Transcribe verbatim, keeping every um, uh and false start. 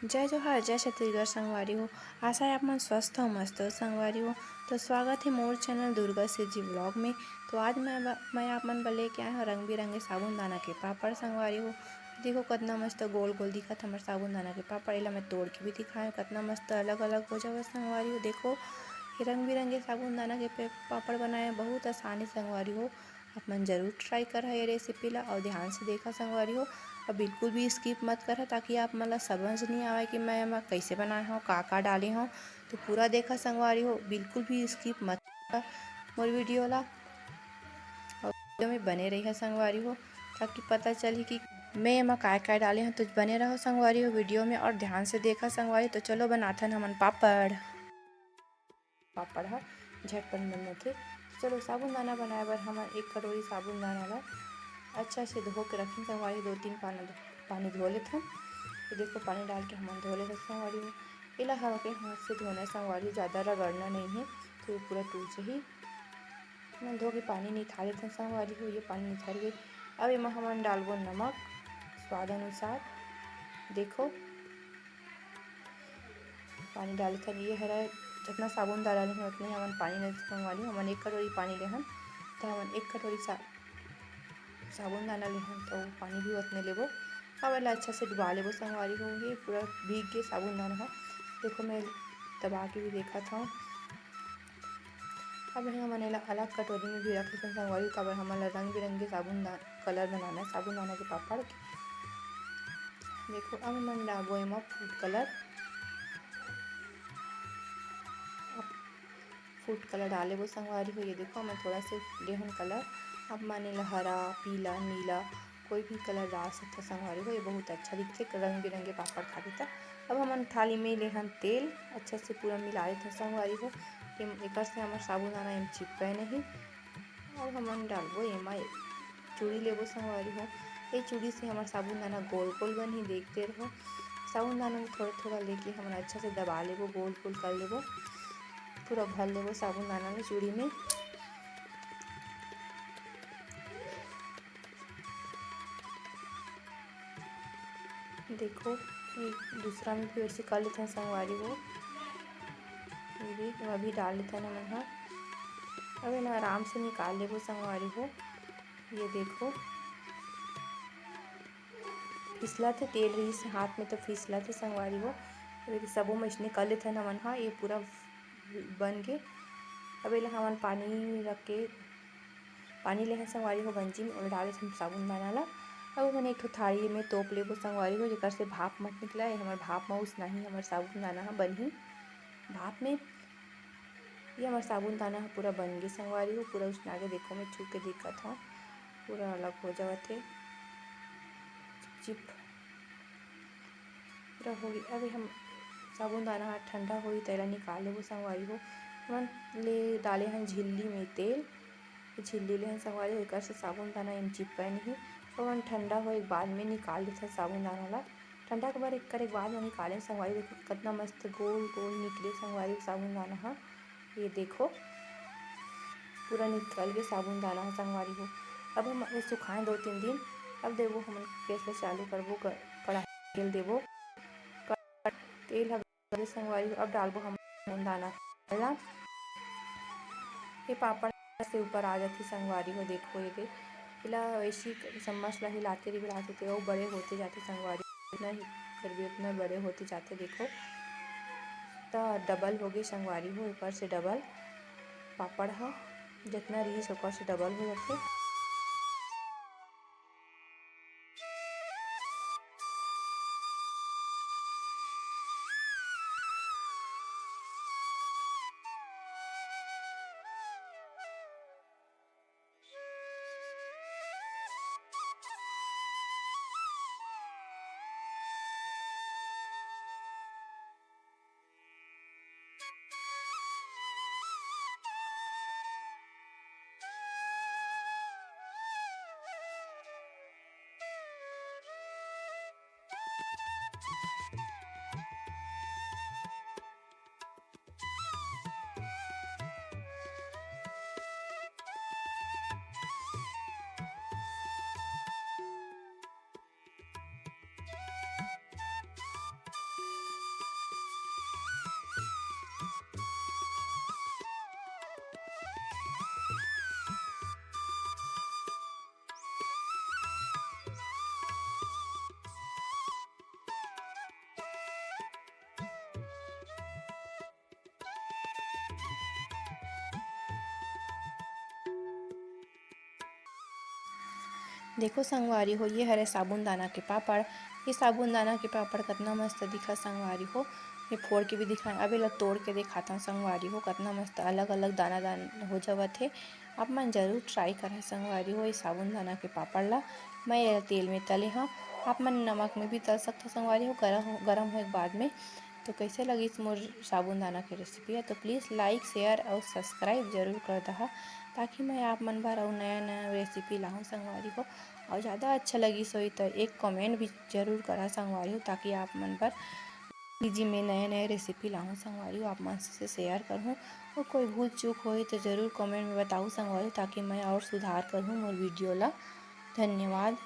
जय जोहार, जय छत्तीसगढ़ संगवारी हो। आशा है आप मन स्वस्थ हो, मस्त हो संगवारी हो। तो स्वागत है मोर चैनल दुर्गा सिरजी व्लॉग में। तो आज मैं ब-, मैं आप मन बर लेके आए हूँ रंग बिरंगे साबुन दाना के पापड़ संगवारी हो। देखो कतना मस्त गोल गोल दिखत हमर साबुन दाना के पापड़। एला मैं तोड़ के भी दिखाए हूँ, कतना मस्त अलग अलग हो जावे संगवारी हो। देखो ये रंग बिरंगे साबुन दाना के पे-, पापड़ बनाए बहुत आसानी संगवारी हो। आप मन जरूर ट्राई करहा ये रेसिपी ला और ध्यान से देखा संगवारी हो, और बिल्कुल भी स्किप मत करहा, ताकि आप मन ला समझ नहीं आवे कि मैं एमा कैसे बनाए हूँ, का का डाले हूँ। तो पूरा देखा संगवारी हो, बिल्कुल भी स्किप मत करहा मोर वीडियो ला, और वीडियो में बने रहिहा संगवारी हो, ताकि पता चलही कि मैं एमा काय काय डाले हूँ। तो बने रहो संगवारी हो वीडियो में और ध्यान से देखा संगवारी। तो चलो बनाथन हमन पापड़। पापड़ ह झटपट बन जाथे। चलो, साबुन दाना बनाए बर हमन एक कटोरी साबुन दाना ला अच्छा से धो के रखन संगवारी, दो तीन पाना धो-, पानी धो लेथन। तो देखो, पानी डाल के हमन धो लेथन संगवारी हो। एला हल्के हाथ से धोना संगवारी, ज़्यादा रगड़ना नहीं है, तो ये पूरा टूट जही। हमन धो के पानी निथार लेथन संगवारी हो, ये पानी निथर गए। अब एमा हमन डालबो नमक स्वाद अनुसार। देखो, पानी डालथन। ये हरा जितना साबुन डाला नहीं, उतने हमन पानी नहीं संगवारी। हमन एक कटोरी पानी लेहन, तो हमन एक कटोरी सा-, साबुन दाना लेहन, तो पानी भी उतने लेबो। अब एला अच्छा से डुबा लेबो संगवारी हो। ये पूरा भीग के साबुन दाना ह। देखो, मैं दबा के भी देखत हूँ। अब हमन एला अलग कटोरी में भी रख लेथन संगवारी, काबर हमन ला रंग बिरंगे साबुन दा-, कलर बनाना है साबुन दाना के पापड़ के। देखो, अब हमन डालबो एमा फूड कलर। अब फूड कलर डाले वो संगवारी हो, ये देखो, हमन थोड़ा से लेहन कलर। अब मन एला हरा, पीला, नीला, कोई भी कलर डाल सकते संगवारी हो। ये बहुत अच्छा दिखते रंग बिरंगे पापड़ खाबे त। अब हमन थाली में लेहन तेल, अच्छा से पूरा मिला लेथन संगवारी हो। एम-, एकर से हमर साबुन दाना एम चिपके नहीं। अब हमन डालबो एमा एक चूड़ी लेबो संगवारी हो। ये चूड़ी से हमर साबुन दाना गोल गोल बनही, देखते रहो। साबुन दाना में थोड़ा थोड़ा लेके हमन अच्छा से दबा लेबो, गोल गोल कर लेबो, पूरा भर लेबो साबुन दाना में चूड़ी में। देखो, ये दूसरा में भी वैसे कर लेथन संगवारी हो। ये भी अभी डाल लेथन हमन ह। अब एला आराम से निकाल लेबो संगवारी हो। ये देखो, फिसलत हे, तेल रहिस हाथ में तो फिसलत हे संगवारी हो। ये देखो, सबो में इसने कर लेथन हमन ह। ये पूरा बन के अब एला हमन पानी रख के पानी लेहन संगवारी हो गंजी में, ओला डाले हन साबुन दाना ला। अब हमन एक ठो थाली में तोप लेबो संगवारी हो, जेकर से भाप मत निकला। ये हमर भाप म उसना ही हमर साबुन दाना ह बनही भाप में। ये हमर साबुन दाना ह पूरा बन गे संगवारी हो, पूरा उसना के देखो, मैं छू के देखत हव, पूरा अलग हो जावत हे, चिपचिप पूरा हो गे। अभी हम साबुन दाना ह ठंडा होही, तेला निकाल लेबो संगवारी हो। हमन ले डाले हन झिल्ली में तेल, झिल्ली ले हन संगवारी हो, एकर से साबुन दाना एम चिपके नहीं। हमन ठंडा होए के बाद में निकाल लेथन साबुन दाना ला। ठंडा के बाद, एकर एक बाद में निकाले संगवारी, देखो कितना मस्त गोल गोल निकले संगवारी हो साबुन दाना ह। ये देखो, पूरा निकल के साबुन दाना ह संगवारी हो। अब हम ये सुखाए दो तीन दिन। अब देबो हमन गैस ला चालू करबो, ग-, कढ़ाई तेल देबो, तेल ह गरम संगवारी हो। अब डालबो हम साबुन दाना ला। ये पापड़ से ऊपर आ जाथे संगवारी हो, देखो ये दे, एला ऐसी चम्मच ला हिलाते रहिबे, हिलाते रहिबे, वो बड़े होते जाथे संगवारी, जितना ही करबे उतना बड़े होते जाथे। देखो, त डबल हो गए संगवारी हो, ऊपर से डबल पापड़ ह, जितना रहिस ओकर से डबल हो जाथे। देखो संगवारी हो, ये हरे साबुन दाना के पापड़। ये साबुन दाना के पापड़ कतना मस्त दिखत संगवारी हो। ये फोड़ के भी दिखाए, अब एला तोड़ के दिखाता हूँ संगवारी हो, कतना मस्त अलग अलग दाना दाना हो जावत हे। आप मन जरूर try करा संगवारी हो ये साबुन दाना के पापड़ ला। मैं एला तेल में तले हूँ, आप मन नमक में भी तल सकता संगवारी हो। गरम गरम होए के बाद में तो कैसे लगिस मोर साबुन दाना के recipe है, तो please like, share और subscribe जरूर कर दहा, ताकि मैं आप मन बर अउ नया नया recipe लाहूँ संगवारी हो। और ज़्यादा अच्छा लगिस होई तो एक comment भी जरूर करा संगवारी हो, ताकि आप मन बर जी मैं नया नया recipe लाहूँ संगवारी हो, आप मन से share करहूँ। और कोई भूल चूक होए तो जरूर comment में बताहू संगवारी हो, ताकि मैं और सुधार करहूँ मोर video ला। धन्यवाद।